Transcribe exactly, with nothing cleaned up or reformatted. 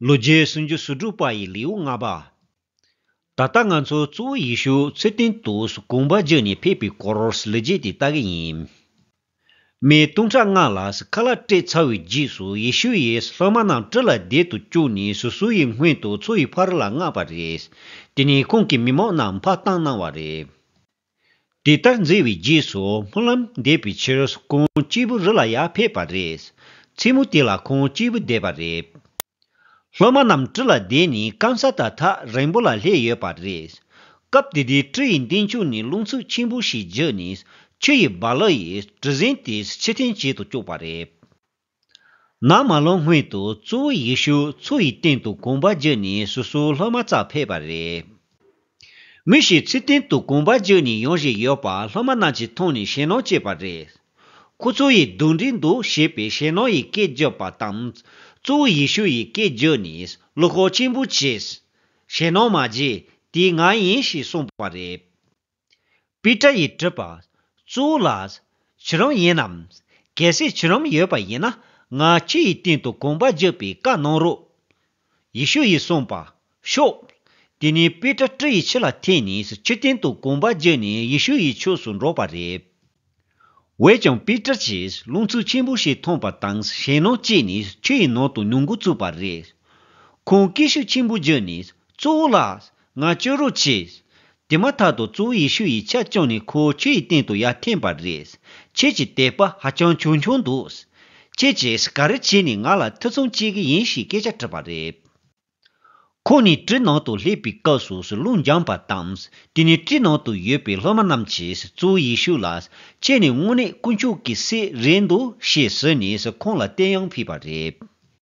ལོ་རྒྱུས་སུམ་ཅུ་སོ་དྲུག་པ་ཡི་ལེའུ་ལྔ་པ། ད་ལྟ་ང་ཚོ་གཙོ་བོ་ཡེ་ཤུ་ཚུལ་བསྟན་དུ་དགོངས་པ་བརྗོད་ནས་ཕེབས་པའི་སྐོར་ལོ་རྒྱུས་དེ་ལྟ་གི་ཡིན། མི་སྟོང་ཕྲག་ལྔ་ལ་ཁ་ལག་སྤྲད་ཚར་བའི་རྗེས་སུ་ཡེ་ཤུ་ཡིས་སློབ་མ་རྣམས་གྲལ་ལ་བསྡད་དུ་བཅུག་ནས་སོ་སོ་ཡི་སྔོན་དུ་མཚོ་ཡི་ཕར་ལ་མངགས་པ་རེད། དེ་ནས་ཁོང་གིས་མི་མང་རྣམས་ཕར་བཏང་གནང་བ་རེད། དེ་ལྟར་མཛད་པའི་རྗེས་སུ་སྨོན་ལམ་འདེབས་པའི་ཕྱིར་ཁོང་གཅིག་པུ་རི་ལ་ཡར་ཕེབས་པ་རེད། མཚན་མོ་དེ་ལ་ཁོང་གཅིག་པུ་བསྡད་པ་རེད། སློབ་མ་རྣམས་གྲུ་ལ་བསྡད་ནས་སྐམ་ས་དང་ཐག་རིང་པོ་ལ་སླེབས་ཡོད་པ་རེད། སྐབས་དེ་དུས་གྲུ་ཡི་མདུན་ཕྱོགས་ནས་རླུང་འཚུབ་ཆེན་པོ་ཞིག་བརྒྱུགས་ནས་ཆུ་ཡི་རྦ་རླབས་ཡིས་གྲུ་གཟིངས་དེ་ཕྱིར་འཐེན་བྱེད་དུ་བཅུག་པ་རེད། ནམ་མ་ལངས་སྔོན་དུ་གཙོ་བོ་ཡེ་ཤུ་མཚོ་ཡི་སྟེང་དུ་དགོངས་པ་བརྗོད་ནས་སོ་སོའི་སློབ་མ་རྩར་ཕེབས་པ་རེད། མི་ཞིག་ཚུལ་བསྟན་དུ་དགོངས་པ་བརྗོད་ནས་ཡོང་བཞིན་ཡོད་པ་སློབ་མ་རྣམས་ཀྱིས་མཐོང་ནས་ཞེད་སྣང་སྐྱེས་པ་རེད། ཁོ་ཚོ་ཡིས་གདོན་འདྲེ་འདུག་ཞེས་པའི་ཞེད་སྣང་ཡི་སྐད་བརྗོད་པ་དང་། གཙོ་བོ་ཡེ་ཤུ་ཡི་སྐད་བརྗོད་ནས་བློ་ཁོག་ཆེན་པོ་བྱས། ཞེད་སྣང་མ་བྱེད། དེ་ང་ཡིན་ཞེས་གསུངས་པ་རེད། པེ་ཏྲ་ཡིས་དྲིས་པ། གཙོ་བོ་ལགས། ཁྱེད་རང་ཡིན་ནམ། གལ་སྲིད་ཁྱེད་རང་ཡོད་པ་ཡིན་ན་ང་ཆུ་ཡི་སྟེང་དུ་དགོངས་པ་བརྗོད་པའི་བཀའ་གནང་རོགས། ཡེ་ཤུ་ཡིས་གསུངས་པ། ཤོག་དེ་ནས་པེ་ཏྲ་གྲུ་ཡི་ཕྱི་ལ་འཐེན་ནས་ཆུ་སྟེང་དུ་དགོངས་པ་བརྗོད་ནས་ཡེ་ཤུ་ཡི་ཕྱོགས་སུ་འགྲོ་བ་རེད། འོན་ཀྱང་པེ་ཏྲ་གྱིས་རླུང་འཚུབ་ཆེན་པོ་ཞིག་མཐོང་པ་དང་ཞེད་སྣང་སྐྱེས་ནས་ཆུ་ཡི་ནང་དུ་མྱོང་འགོ་བཙུགས་པ་རེད། ཁོང་སྐད་ཤུགས་ཆེན་པོ་བརྒྱབ་ནས་གཙོ་བོ་ལགས། ང་སྐྱོབ་རོགས་བྱེད། དེ་མ་ཐག་ཏུ་གཙོ་བོ་ཡེ་ཤུ་ཡིས་ཆ་བཅངས་ནས་ཁོ་ཆུ་ཡི་སྟེང་དུ་ཡར་འཐེན་པ་རེད། ཁྱེད་ཀྱི་དད་པ་ཧ་ཅང་ཆུང་ཆུང་འདུག་ཁྱེད་ཀྱིས་ག་རེ་བྱས་ནས་ང་ལ་ཐེ་ཚོམ་སྐྱེ་གི་ཡིན་ཞེས་སྐད་ཆ་དྲིས་པ་རེད། ཁོང་ནི་གྲུ་ནང་དུ་སླེབས་པའི་སྐབས་སུ་རླུང་འཇམ་པ་དང་། དེ་ནས་གྲུ་ནང་དུ་ཡོད་པའི་སློབ་མ་རྣམས་ཀྱིས་གཙོ་བོ་ཡེ་ཤུ་ལ། ཁྱེད་ནི་དངོས་གནས་དཀོན་མཆོག་གི་སྲས་རེད་འདུག་ཞེས་ཟེར་ནས་ཁོང་ལ་བསྟོད་དབྱངས་ཕུལ་བ་རེད།